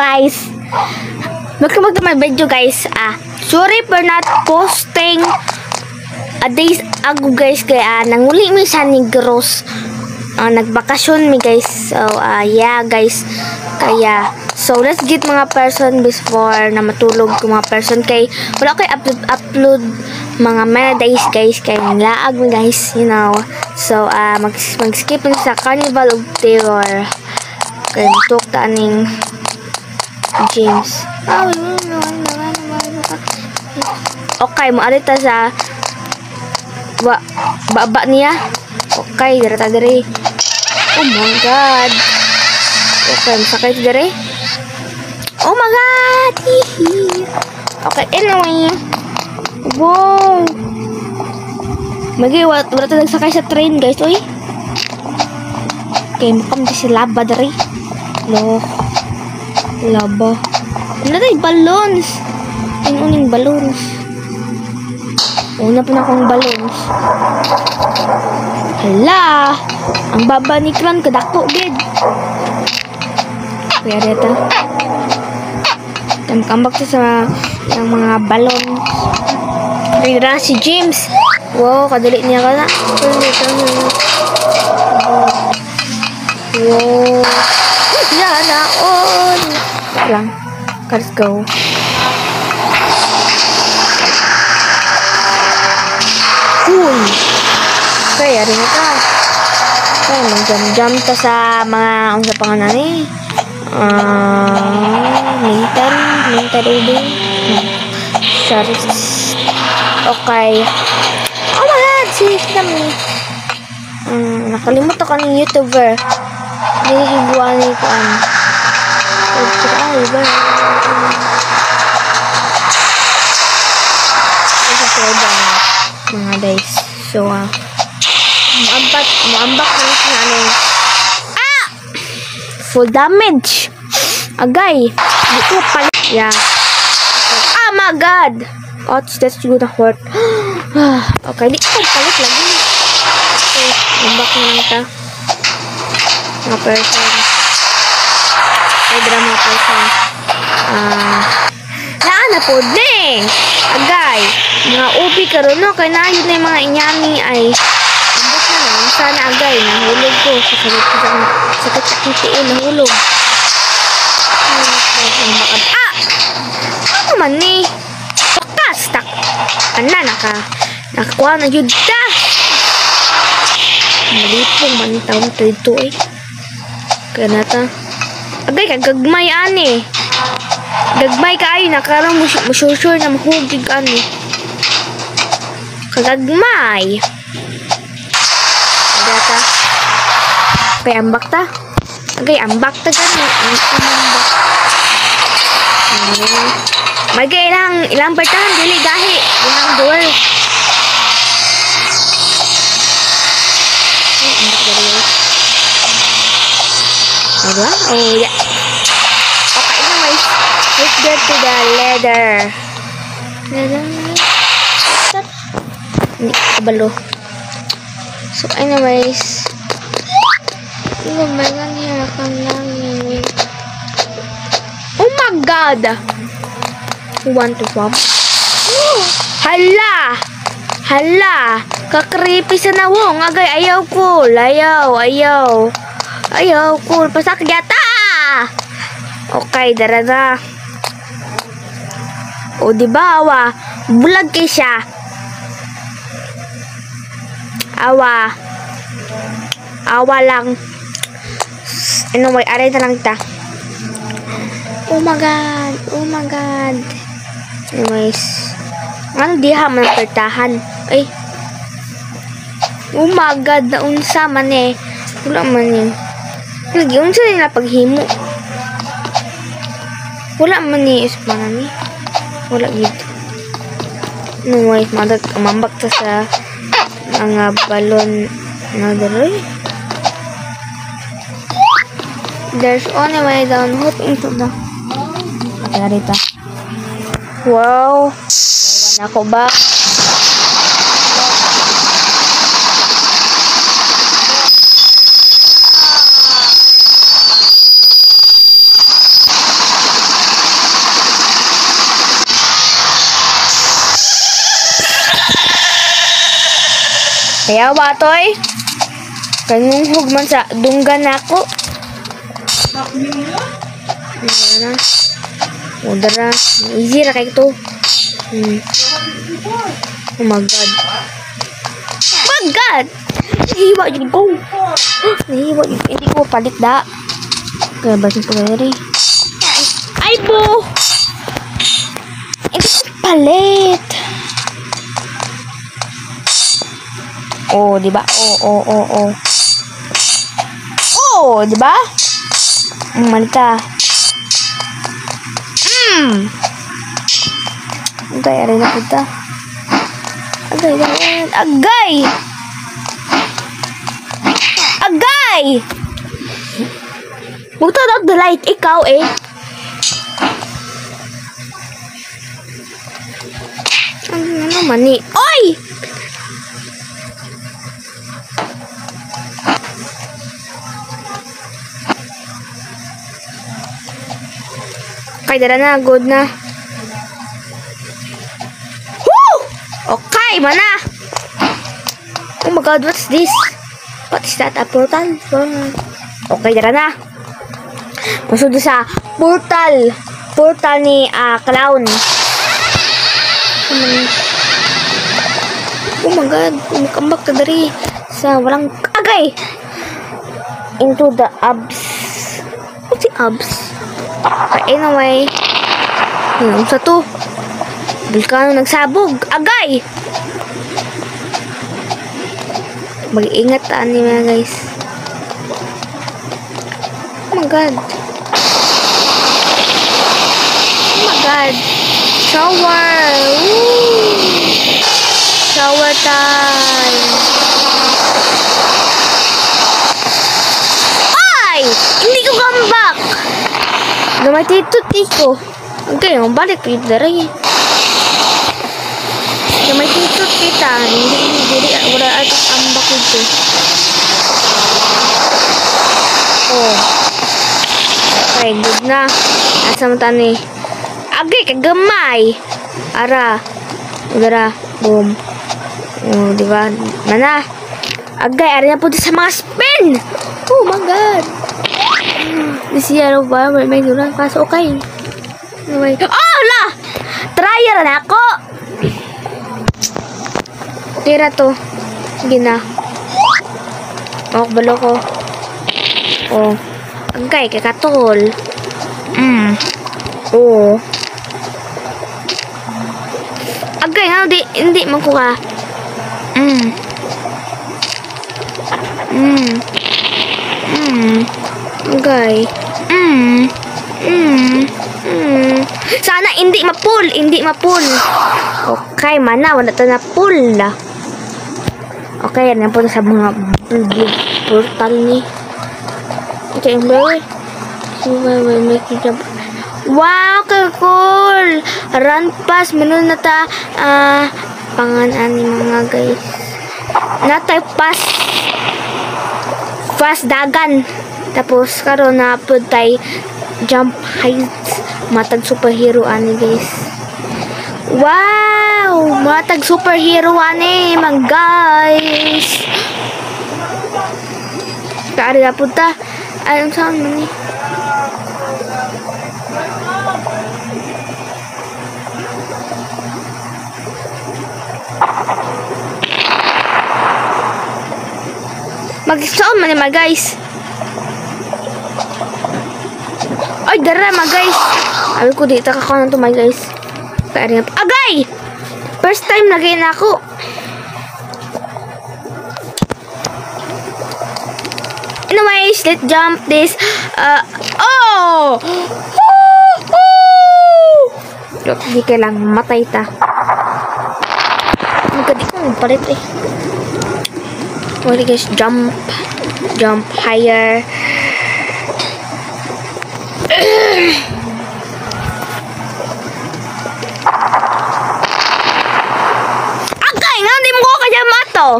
Guys. Welcome back to my video, guys. Sorry for not posting a days ago, guys, kay nanguli mi sa Negros. Nagbakasyon mi, guys. So yeah, guys. Kaya so let's get mga person before na matulog ko, mga person, kay wala kay upload upload mga many days, guys, kay laag mi, guys. So mag skip ni sa Carnival of Terror. Kay mutuk ta aning James. Okay, mo ta sa baba niya. Okay, dira ta diri. Oh my God. Okay, masakay ta diri. Oh my God. Hihi. Okay, anyway. Wow. Magi wala ta nagsakay sa train, guys, oy. Okay, mukhang di si laba diri. Lo. Laba. Wala tayo balloons. Inuning balloons. Una pa na akong balloons. Hala! Ang baba ni Clown, kadako, gid. Kaya reta. Tambak sa yung mga balloons. Kaya si James. Wow, kadali niya ka na. Wow. Yana on. Lang. Let's go. Cool. Okay, ari na ka. Okay, mag-jump-jump ta sa mga unsa pa nga nani. Mental ubing. Sorry. Okay. Oh my God, sis kami. Nakalimot ako ng YouTuber. Hindi higuan ni kuan. Subscriber. Subscriber mga guys. So, muambak na siya anong full damage. Agay. Di ko pala. Yeah. Oh my God. Oh, that's gonna hurt. Okay, di ko palit lagi. Okay, muambak na lang ta. Mga person. Ay, drama person. Naa na po ni. Agay. Mga ubi karon no, kay na yun na yung mga inyani ay. Ambot na lang. Sana agay. Nahulog ko. Sakit sakit sa aking tiil. Nahulog. Ah! Ano man ni? Wakas! Tak! Ana, nakakuha na yun ta! Malipong man taong dito eh. Kaya nata. Agay, kagagmay ani. Gagmay kaayo na karon musursur na mahugig ani. Kagagmay. Data. Kay ambak ta. Agay ambak ta gani. Ambak. Magay ilang pertahan dili gahi ilang door. Diba? Oh, yeah. Okay, anyways, let's get to the leather. Leather. Hindi ko kabalo. So, anyways, oh my God! Want to pump? Hala! Hala! Kakreepy sa nawong. Agay, ayaw ko. Layaw, ayaw. Ayaw ko. Pasak yata! Okay, dara na. O, diba, awa? Bulag kay siya. Awa. Awa lang. Anyway, aray na lang ta. Oh my God. Oh my God. Anyways. Ano diha man ang pertahan? Ay. Oh my God. Naunsa man eh. Wala man eh. Lagi, unsa nila paghimo? Wala man ni isip man ni. Wala gid. Anyway, mambak ta sa mga balon na dere. There's only way down. Hope into the. Okay, rita. Wow. Ewan ako ba? Kaya ba toy? Kanunghog man sa dunggan nako. Ano na? O dara, easy ra kay to. Oh my God. Oh my God. Nahiwa jud ko. Nahiwa jud. Hindi ko palit da. Kaya basin ko diri. Ay bo. Hindi ko palit. Oh, di ba? Oh, oh, oh, oh. Oh, di ba? Malita. Agay, aray na kita. Agay, agay. Agay! Agay! Mag-turn out the light, ikaw eh. Ano naman eh? Oy! Okay, dara na. Good na. Woo! Okay, mana! Oh my God, what's this? What is that? A portal? Okay, dara na. Pasod sa portal. Portal ni clown. Oh my God, makambak ka dari sa walang agay. Into the abs. What's the abs? Okay, anyway. Sa to. Bulkano nagsabog. Agay! Mag-ingat ani mga guys. Oh my God. Oh my God. Shower! Woo! Shower time! Ay! Hindi ko comeback! Gamay tito tiko. Okay, balik pa yun dari. Gamay tito kita. Hindi diri wala atong ambak dito. Oh. Okay, good na. Asa man tani? Agay kagamay. Ara. Udara, boom. Oh, di ba? Mana? Agay ara na po sa mga spin. Oh my God. This year of may dulang kaso okay. Anyway. Oh, la! Try na ako. Tira to. Sige na. Oh, balo ko. Oh. Agay, kakatol. Oh. Agay, ano, di, hindi man ko ka. Agay. Sana hindi mapul, hindi mapul. Okay, mana wala ta na pull. Okay, yan po sa mga portal ni. Okay, wow, cool. Run pass meron na ta pangan ani mga guys. Natay pass. Fast dagan. Tapos karon na pud tay jump heights, matag superhero ani guys. Wow, matag superhero ani mga guys. Kaari na pud ta. Ay, unsa man ni? Mag-sound man ni mga guys. Ay, dara mga guys. Sabi ko dito kako na to mga guys. Agay! First time lagay na ako. Anyways, let's jump this. Oh! Hindi kailangan matay ta. Magkadi ko palit eh. Okay guys, jump. Jump higher. Agay, nga hindi mo ko kaya mato.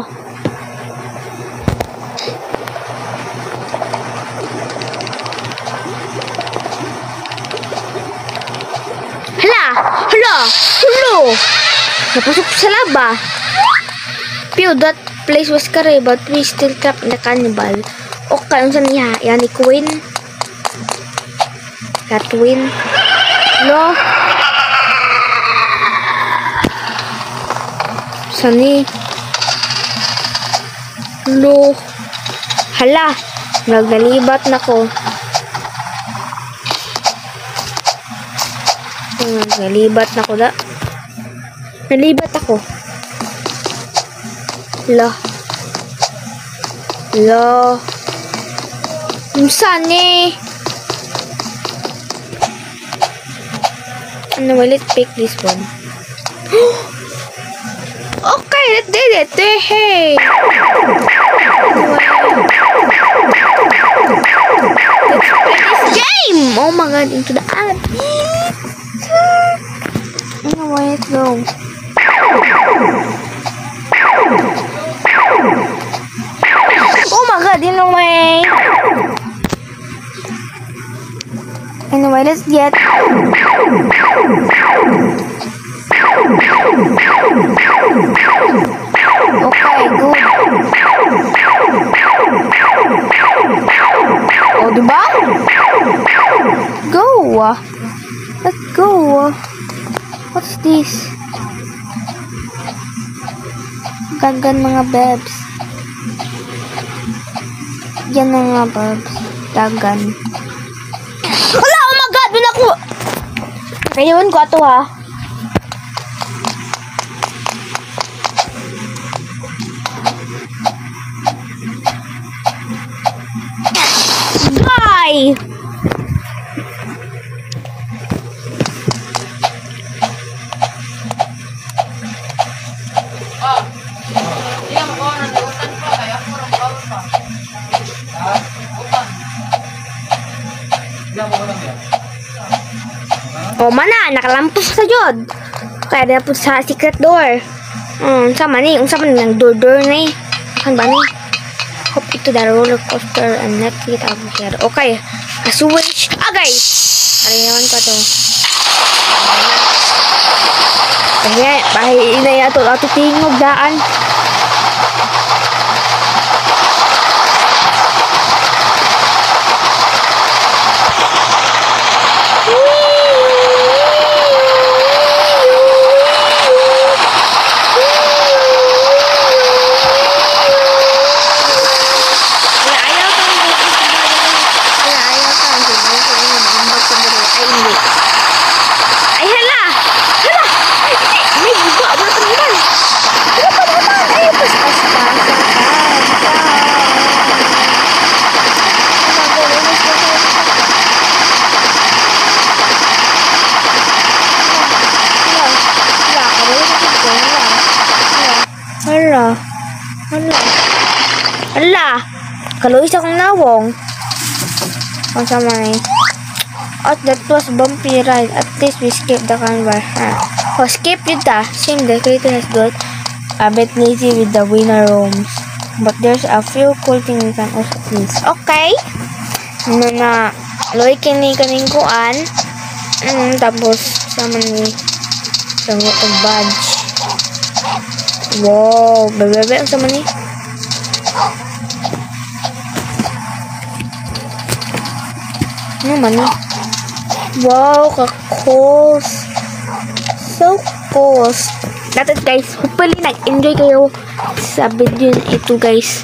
Hala, hala, hulo. Napasok sa laba. Pew, that Place was scary, but we still trapped in the carnival. Okay, unsa niya? Yani Queen? Catwin? No? Sani? Lo? Hala! Nagnalibat na ko. Nalibat na ko da. Nalibat ako. La. La. Unsa ni? Ano, let's pick this one. Okay, let's did it. Hey. Let's play this game. Oh my God, into the abyss. Anyway, let's go. Oh my God, in a way. Anyway, let's get. Okay, good. Oh, diba? Go. Let's go. What's this? Gagan mga bebs. Yan mga bebs. Dagan. Wala! Oh my God! Binako! Ngayon ko ato ha. Bye! O mana, nakalampos sa jod. Kaya na po sa secret door. Unsa man ni, unsa man nang door door ni. Kan ba ni? Hop ito the roller coaster and let's get out of here. Okay. Asuwish. Agay. Ariyan ko to. Bahay, bahay inay ato ato tingog daan. Ay, hala! Hala! Ay, may buga! Wala pa naman! Wala pa naman! Ay, pas-pas pa! Hala! Hala! Hala! Kaluis akong nawong. Ang sama ni. Oh, that was bumpy ride. At least we skipped the carnival. Huh. Oh, skip yun ta. Seems the creator has got a bit lazy with the winner rooms. But there's a few cool things we can also use. Okay. Ano na. Loy kini kaning kuan. Tapos, sama ni. Sama ang badge. Wow. Bebe, ang sama ni. Ano man ni? Wow, ka-cool. So cool. That's it, guys. Hopefully, nag-enjoy kayo sa video na ito, guys.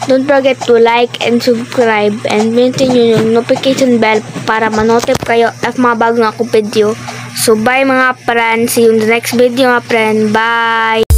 Don't forget to like and subscribe and maintain yung notification bell para ma-notify kayo at mga bago na akong video. So, bye mga friends. See you in the next video, mga friend. Bye!